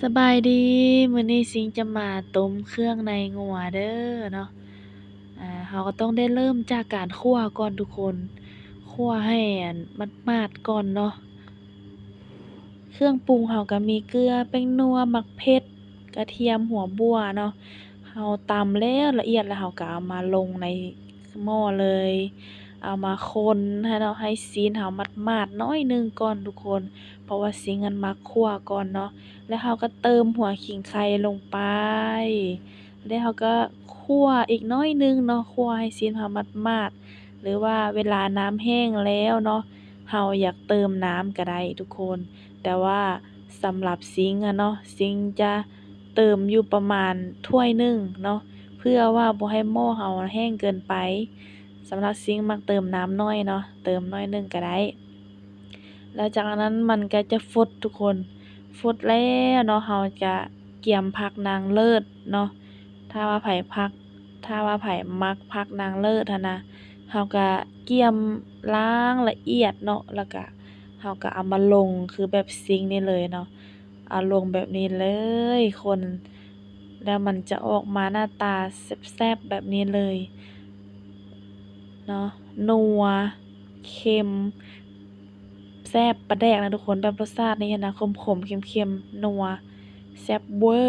ສະບາຍດີ ມື້ນີ້ຊິງຈະມາຕົ້ມເຄື່ອງໃນງົວເດີເນາະ. ອ່າ ເຮົາກໍຕ້ອງໄດ້ເລີ່ມຈາກການຂົ້ວກ່ອນທຸກຄົນ, ຂົ້ວໃຫ້ອັນໝາດໆກ່ອນເນາະ. ເຄື່ອງປຸງເຮົາກໍມີເກືອ, ແປ້ງນົວ, ໝາກເຜັດ, ກະທຽມ, ຫົວບົວເນາະ. ເຮົາຕຳແລ້ວລະອຽດແລ້ວ ເຮົາກໍເອົາມາລົງໃນໝໍ້ເລີຍ, ເອົາມາຄົນໃຫ້ເນາະ ໃຫ້ຊີ້ນເຮົາໝາດໆໜ້ອຍໜຶ່ງກ່ອນທຸກຄົນ, ເພາະວ່າຊິງມັນມັກຂົ້ວກ່ອນເນາະ. ແລ້ວເຮົາກໍເຕີມຫົວຂີງໄຄລົງໄປ, ແລ້ວເຮົາກໍຂົ້ວອີກໜ້ອຍໜຶ່ງເນາະ, ຂົ້ວໃຫ້ຊີ້ນເຮົາໝາດໆ ຫຼືວ່າເວລານ້ຳແຫ້ງແລ້ວເນາະ ເຮົາຢາກເຕີມນ້ຳກໍໄດ້ທຸກຄົນ. ແຕ່ວ່າສຳລັບຊິງຫັ້ນເນາະ ຊິງຈະເຕີມຢູ່ປະມານຖ້ວຍໜຶ່ງເນາະ ເພື່ອວ່າບໍ່ໃຫ້ໝໍ້ເຮົາແຫ້ງເກີນໄປ. ສຳລັບຊິງມັກເຕີມນ້ຳໜ້ອຍເນາະ ເຕີມໜ້ອຍໜຶ່ງກໍໄດ້. ແລ້ວຈາກນັ້ນມັນກໍຈະຟົດທຸກຄົນ, ຟົດແລ້ວເນາະ ເຮົາຈະກຽມຜັກນາງເລີດເນາະ. ຖ້າວ່າໃຜມັກ ຖ້າວ່າໃຜມັກຜັກນາງເລີດຫັ້ນນະ ເຮົາກະກຽມລ້າງລະອຽດເນາະ ແລ້ວກະເຮົາກະເອົາມາລົງຄືແບບຊິງນີ້ເລີຍເນາະ, ເອົາລົງແບບນີ້ເລີຍຄົນ, ແລ້ວມັນຈະອອກມາໜ້າຕາແຊບໆແບບນີ້ເລີຍເນາະ. ນົວ ເຄັມ ແຊບ ປາແດກນະທຸກຄົນ, ແບບລົດຊາດນີ້ຫັ້ນນະ ຂົມໆ ເຄັມໆ ນົວ ແຊບເວີ.